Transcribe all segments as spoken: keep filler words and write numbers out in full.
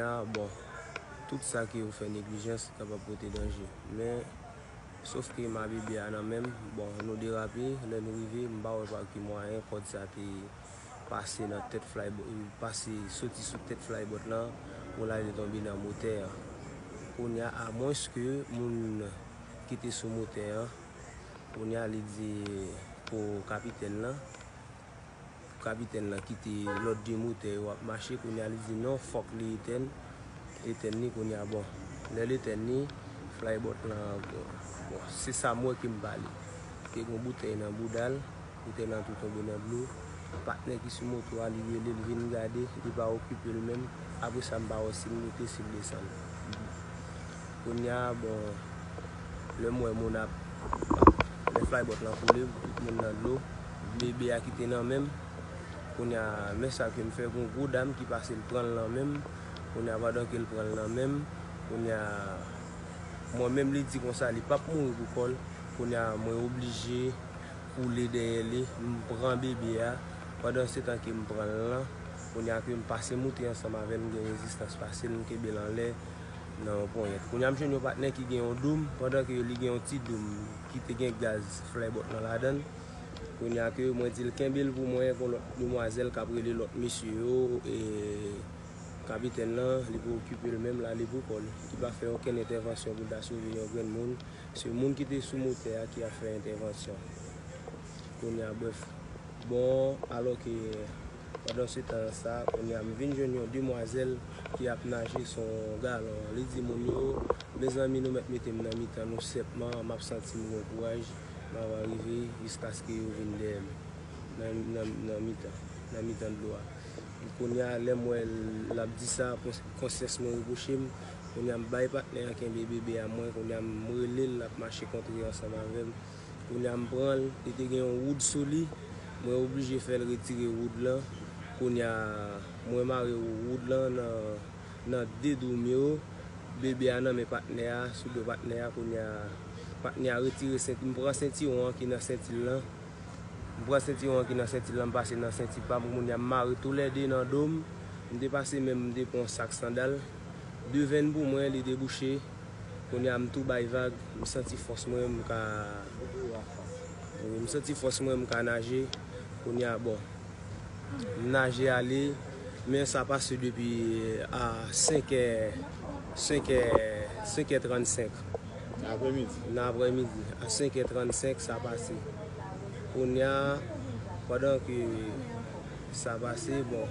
A, bon, tout sa ke yo fè neglijans kapab pote danje. Men, sof ke ma bebe a nan men m, bon, nou derape, lè nou rive, m pa wè pa ki mwayen kòd sa te pase nan tèt flybot, pase soti sou tèt flybot lan, pou l ale tonbe nan motè a. Kounye a, amwenske moun ki te sou motè a, kounye a li di pou kapitèn lan, kapitèn lan kite lòt de motè yo ap mache, kounye a li di non, fòk li etèn, etèn li kounye a, bon, lè l etèn li, flybot lan, bon, se sa m wè ke m pale. Te gen yon boutèy nan bouda l, boutèy lan tou tonbe nan dlo. Patnè ki sou moto a, li rele l vin gade, li pa okipe l menm. Apre sa, m pa wè si l moute, si l desann. Kounye a, bon, lè m wè moun ap, lè flybot lan koule, tout moun nan dlo, bebe a ki te nan men m. Kounye a, men sa ke m fè, gon gwo dam ki pase l pran l nan men m. Kounye a, pandan ke l pran l nan men m, kounye a, mwen menm li di konsa, li p ap mouri pou kò l. Kounye a, mwen oblije koule dèyè li, m pran bebe a. Pandan se tan ke m pran l lan, kounye a ke m pase moute ansanm avè l, m gen rezistans fasil, m kenbe l anlè nan yon ponyèt. Kounye a, m jwenn yon patnè ki gen yon doum, pandan ke li gen yon ti doum ki te gen gaz flybot lan ladan l. Kounye a ke mwen di l kenbe l pou mwen, gon lòt demwazèl k ap rele lòt mesye yo, e kapitèn lan, li pa okipe l menm, l ale pou kò l. Li pa fè okenn entèvansyon pou l ta sove yon grenn moun. Se moun ki te sou motè a ki ap fè entèvansyon. Kounye a, brèf. Bon, alò ke pandan se tan sa, kounye a, m vin jwenn yon demwazèl ki ap naje sou yon galon. Li di moun yo, mezanmi, nou mèt mete m nan mitan nou senpman, m ap santi m gon kouraj, m ap rive jiskaske yo vin dèyè m nan, nan, nan mitan, nan mitan dlo a. Kounye a, lè m wè l ap di sa, kons-, konsyans mwen repwoche m. Kounye a, m bay patnè an kenbe bebe a mwen. Kounye a, m rele l, l ap mache kontre ansanm avè m. Kounye a, m pran l, li te gen yon woud sou li. Mwen oblije fè l retire woud lan. Kounye a, mwen mare woud lan nan, nan de doum yo. Bebe a nan men patnè a, sou do patnè a. Kounye a, patnè a retire senti, m pran sentiwon an ki nan senti l lan. M pran sentiwon an ki nan senti l lan, m pase nan senti pa m. Kounye a, m mare toulède nan do m. M te pase men m, m te pran yon sak sandal. Devenn pou mwen, li debouche. Kounye a, m tou bay vag, m santi fòs mwen, m ka, wi, m santi fòs mwen, m ka naje. Kounye a, bon, m naje ale, men sa pase depi a senk è, senk è, senk è trannsenk. Aprèmidi. Nan aprèmidi, a senk è trannsenk, sa pase. Kounye a, pandan ke sa pase, bon,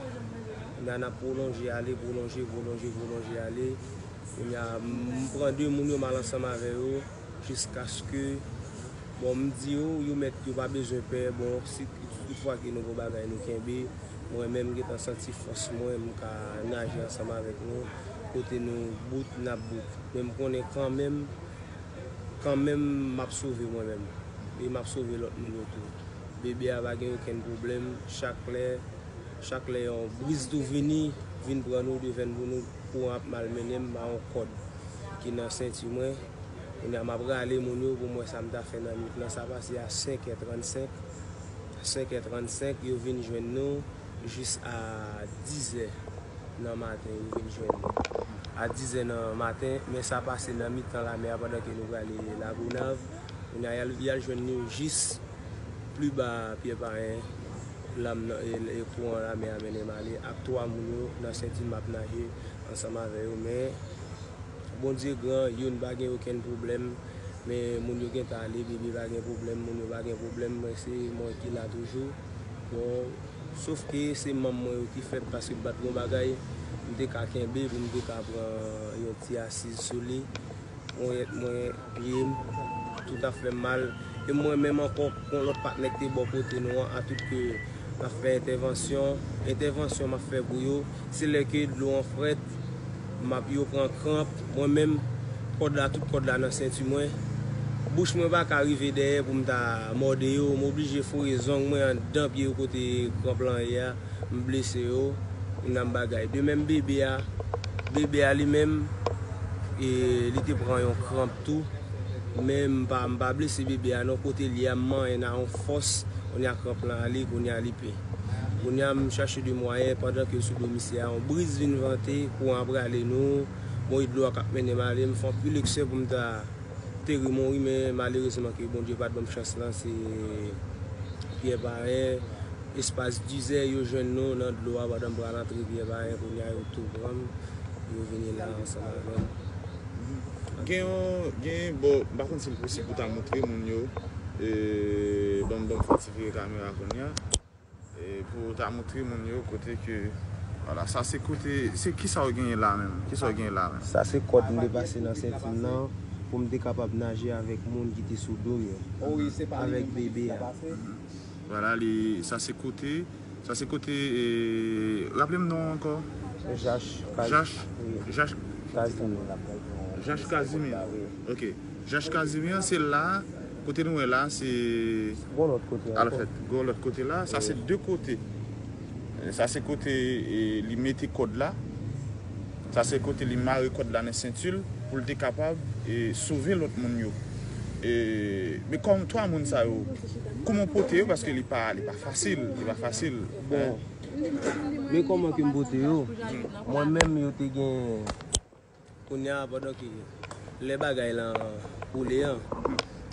n a, n ap pwolonje ale, pwolonje, pwolonje, pwolonje ale. Kounye a, m pran de moun yo, m al ansanm avè yo, jiskaske, bon, m di yo, yo mèt, yo pa bezwen pè. Bon, si tout fwa ke nou gon bagay nou kenbe, mwen menm, m gentan santi fòs mwen, m ka naje ansanm avèk nou. Kote nou bout, n ap bout. Men m konnen kanmenm, kanmenm, m ap sove mwen menm. E m ap sove lòt moun yo tou. Bebe a pa gen okenn pwoblèm. Chak lè, chak lè yon briz tou vini, vin pran nou, devenn pou nou, kouran ap malmennen m, m a yon kòd ki nan senti mwen. Kounye a, m ap rale moun yo pou m wè sa m ta fè nan nwit lan. Sa pase a senk è trannsenk. Senk è trannsenk, yo vin jwenn nou jis a diz è nan maten, yo vin jwenn nou. A diz è nan maten, men sa pase nan mitan lamè a pandan ke nou prale Lagonav. Kounye a, y al, y al jwenn nou jis pli ba Pyè Payen, lam nan, e, e kouran lamè a mennen m ale ak twa moun yo nan senti m ap naje ansanm avè yo, men Bondye gran, youn pa gen okenn pwoblèm, men moun yo gentan ale, bebe pa gen pwoblèm, moun yo pa gen pwoblèm, mwen se mwen ki la toujou. Bon, sof ke se manm mwen yo ki fèb paske m pa t gon bagay, m te ka kenbe pou m te ka pran yon ti asiz sou li. Ponyèt mwen, pye m, tout ap fè m mal. E mwen menm ankò, gon lòt patnè ki te bò kote nou an, a tout ke m ap fè entèvansyon. Entèvansyon m ap fè pou yo, se lè ke dlo an frèt, m ap, yo pran kranp. Mwen menm, kòd la, tout kòd la nan senti mwen. Bouch mwen pa ka rive dèyè pou m ta mòde yo. M oblije foure zong mwen anndan pye yo kote kranp lan ye a. M blese yo, nan bagay. De menm bebe a, bebe a li menm, e, li te pran yon kranp tou. Men m pa, m pa blese bebe a non, kote l ye a, m manyen nan yon fòs, kounye a kranp lan ale, kounye a li pe. Kounye a, m chache de mwayen, pandan ke l sou do misye a, yon briz vin vante, kouran ap rale nou, m wè dlo a k ap mennen m ale, m fè anpil eksè pou m ta teri Monri, men malerezman ke Bondye pa t ban m chans lan, se Pyè Payen, espas dizè, yo jwenn nou nan dlo a, pandan m pral antre Pyè Payen, kounye a yo tou pran m, yo vini la ansanm avè m. Gen yon, gen, bon, m pa konn si l posib pou ta montre moun yo, e, ban m, ban m fè ti vire kamera kounye a. E pou w ta montre moun yo kote ke, vwala, sa se kote, se kisa w genyen la menm? Kisa w genyen la menm? Sa se kòd m te pase nan senti m nan pou m te kapab naje avèk moun ki te sou do m yo. Avèk bebe a. Vwala, li, sa se kote, sa se kote, e, raple m non ankò. Jach. Jach. Jach. Jach Kazimye. Ok. Jach Kazimye, se la, kote nou wè la, se. Gon lòt kote ankò. Alfèt, gon lòt kote la. Sa se de kote. Sa se kote, e, li mete kòd la. Sa se kote li mare kòd la nan senti l pou l te kapab, e, sove lòt moun yo. E, men kòm twa moun sa yo, kòman w pote yo? Paske li pa, li pa fasil, li pa fasil. Bon, men kòman ke m pote yo? Mwen menm, yo te gen Kounye a, pandan ke lè bagay lan koule an,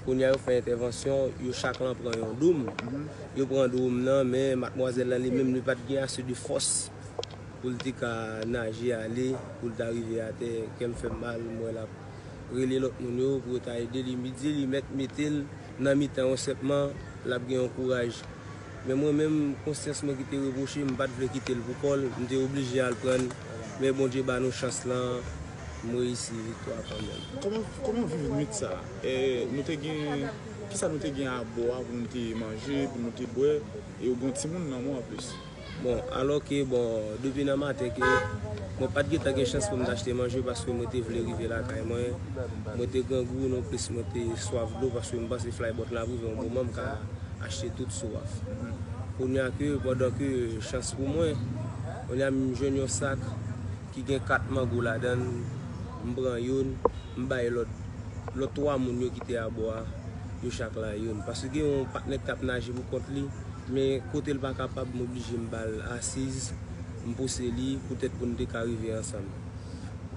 kounye a yo fè entèvansyon, yo chak lan pran yon doum. Yo pran doum nan, men madmwazèl lan li menm, li pa t gen ase de fòs pou l te ka naje ale, pou l ta rive atè. Kè m fè m mal, m wè l ap rele lòt moun yo pou yo ta ede li. M di li mèt mete l nan mitan yo senpman, l ap gen yon kouraj. Men mwen menm, konsyans mwen ki te repwoche m, m pa t vle kite l pou kò l, m te oblije al pran l. Men Bondye ba nou chans lan, m reyisi viktwa kanmenm. Kòman, kòman w viv nwit sa a? E, nou te gen, kisa nou te gen abò a pou nou te manje, pou nou te bwè, e ou gen yon timoun nan men w anplis? Bon, alò ke, bon, depi nan maten ke mwen pa t gentan gen chans pou m t achte manje paske mwen te vle rive lakay mwen. Mwen te grangou, non plis mwen te swaf dlo paske m panse flybòt la ap rive yon moman m ka achte tout swaf. Kounye a ke, pandan ke chans pou mwen, kounye a m jwenn yon sak ki gen kat mango ladan l, m pran youn, m bay lòt, lòt twa moun yo ki te abò a, yo chak la youn. Paske gen yon patnè k t ap naje pou kont li, men kote l pa kapab, m oblije m ba l asiz, m pouse li poutèt pou n te ka rive ansanm.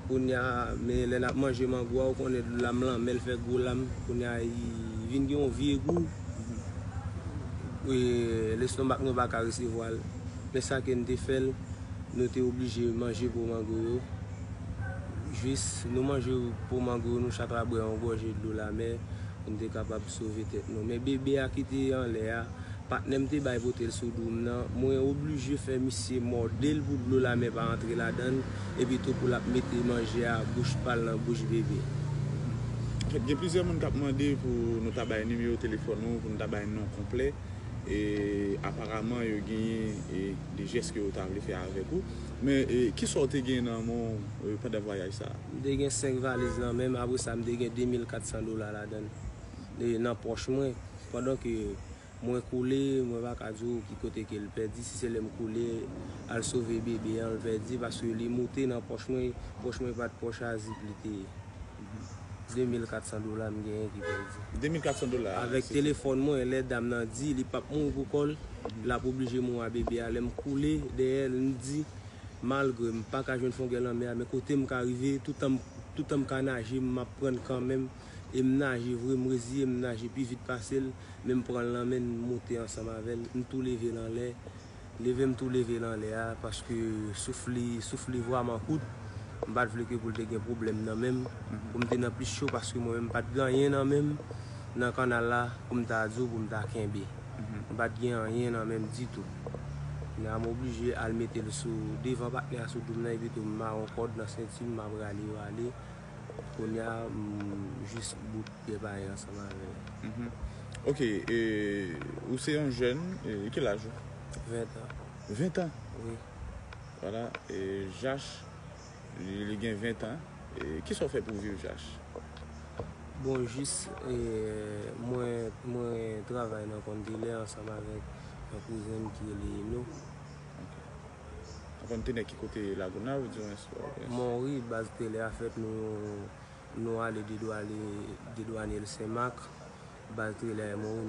Kounye a, men lè n ap manje mango a, ou konnen lam lan, men l fè gwo lam, kounye a, li vin gen yon vye gou, e, lestomak nou pa ka resevwa l. Men sa ke n te fè l, nou te oblije manje po mango yo. Jis nou manje po mango yo, nou chak la bwè yon gòje dlo lamè pou n te kapab sove tèt nou. Men bebe a ki te anlè a, patnè m te bay pote l sou do m nan, mwen oblije fè misye mòde l pou dlo lamè pa antre ladan l, epi tou pou l ap mete manje a bouch pa l nan bouch bebe. Anfèt, gen plizyè moun k ap mande pou nou ta bay nimewo telefòn ou, pou nou ta bay non konplè. E aparaman, yo genyen, e, de jès ke yo ta vle fè avèk ou. Men, e, kisa w te genyen nan men w, e, pandan vwayaj sa a? M te gen senk valiz nan men m, apre sa, m te gen de mil kat san dola ladan l, e, nan pòch mwen. Pandan ke mwen koule, mwen pa ka di w ki kote ke l pèdi, si se lè m koule al sove bebe an, l pèdi, paske li moute nan pòch mwen, pòch mwen pa t pòch a zip li te ye. De mil kat san dola m genyen ki pèdi. De mil kat san dola. Avèk telefòn mwen, lè dam nan di li p ap mouri pou kò l, l ap oblije mouri a bebe a. Lè m koule dèyè l, m di, malgre m pa ka jwenn fongè lanmè a, men kote m ka rive, toutan m, toutan m ka naje, m ap pran l kanmenm. E m naje vre, m reziye m naje pi vit pase l, men m pran l nan men n, m moute ansanm avè l, m tou leve l anlè. Leve m tou leve l anlè a, paske souf li, souf li vrèman kout. M pa t vle ke pou l te gen pwoblèm nan men m, pou m te nan plis cho, paske mwen menm m pa t gen anyen nan men m nan kannal la pou m ta di w pou m ta kenbe. M pa t gen anyen nan men m ditou. Kounye a m oblije al mete l sou devan patnè a sou do m nan, epi tou m mare yon kòd nan senti m, m ap rale yo ale. Kounye a, m jis bout Pyè Payen ansanm avè l. Ok, e, ou se yon jèn, e, ki laj ou? Ven tan. Ven tan? Wi. Vwala, e, Jach, li, li gen ven tan. E, kisa w fè pou w viv, Jach? Bon, jis, e, mwen, mwen travay nan kontelè ansanm avèk yon kouzen m ki rele Eno. Nan kontelè ki kote, Lagonav, di mwen? Monri, baz telè a fèt, nou, nou ale dedwane, dedwane l Senmak, baz telè a Monri.